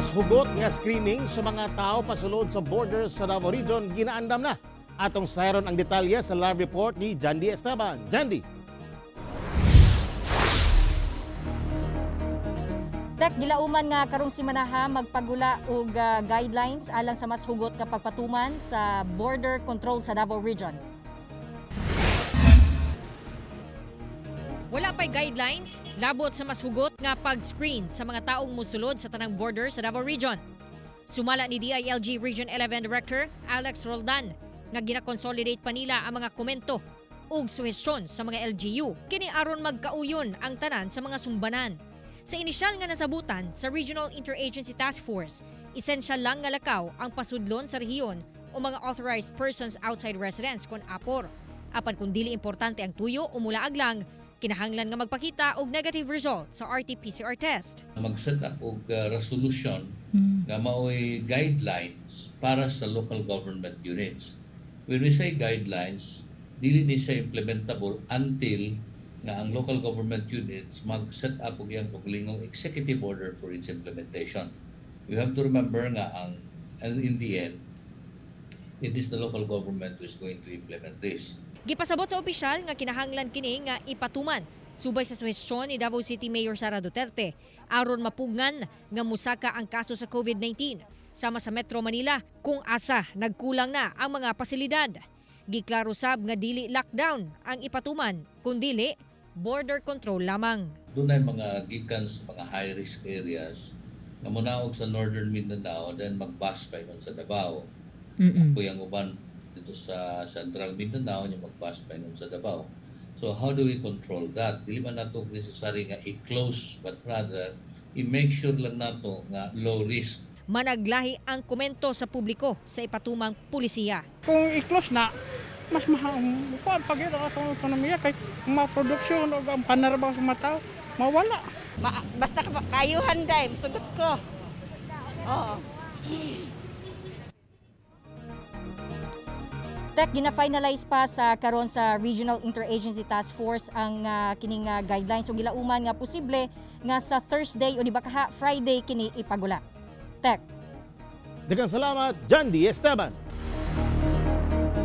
Mas hugot nga screening sa mga tao pasulod sa border sa Davao Region ginaandam na. Atong sayron ang detalye sa live report ni Jandy Esteban. Jandy. Tek, gilauman nga karong simanaha magpagula og guidelines alang sa mas hugot nga pagpatuman sa border control sa Davao Region. Wala pa'y guidelines labot sa mas hugot nga pag-screen sa mga taong musulod sa tanang border sa Davao Region. Sumala ni DILG Region 11 Director Alex Roldan nga gina-consolidate pa nila ang mga komento ug suhestyon sa mga LGU kini aron magkauyon ang tanan sa mga sumbanan. Sa inisyal nga nasabutan sa Regional Interagency Task Force, essential lang nga lakaw ang pasudlon sa rehiyon o mga authorized persons outside residence kon apor. Apan kung dili importante ang tuyo o mulaag lang, kinahanglan nga magpakita og negative result sa RT-PCR test. Mag-set up og resolution nga maoy guidelines para sa local government units. When we say guidelines, dili ni siya implementable until nga ang local government units mag-set up og iyang kaugalingong executive order for its implementation. We have to remember nga ang and in the end, it is the local government who is going to implement this. Gipasabot sa opisyal nga kinahanglan kini nga ipatuman subay sa suhestyon ni Davao City Mayor Sara Duterte aron mapugngan nga musaka ang kaso sa COVID-19 sama sa Metro Manila kung asa nagkulang na ang mga pasilidad. Giklaro sab nga dili lockdown ang ipatuman kundili border control lamang. Dunay mga gikan sa mga high risk areas nga munaog sa Northern Mindanao, then mag-bus pa ingon sa Davao. Kung ang uban dito sa Central Mindanao nya mag-bus pa ingon sa Davao. So how do we control that? Dili man nato necessary nga i-close, but rather i-make sure lang nato nga low risk. Managlahi ang komento sa publiko sa ipatumang pulisiya. Kung i-close na, mas mahaong kuan pag atong ekonomiya kay ang mga produksyon o ang panarabaho sa mga tao mawala. Basta kayuhan day, sugot ko. Oo. Tek, gina-finalize pa sa karon sa Regional Interagency Task Force ang kining guidelines ug gilauman nga posible nga sa Thursday o di ba kaha Friday kini ipagula. Tek. Daghang salamat, Jandy Esteban.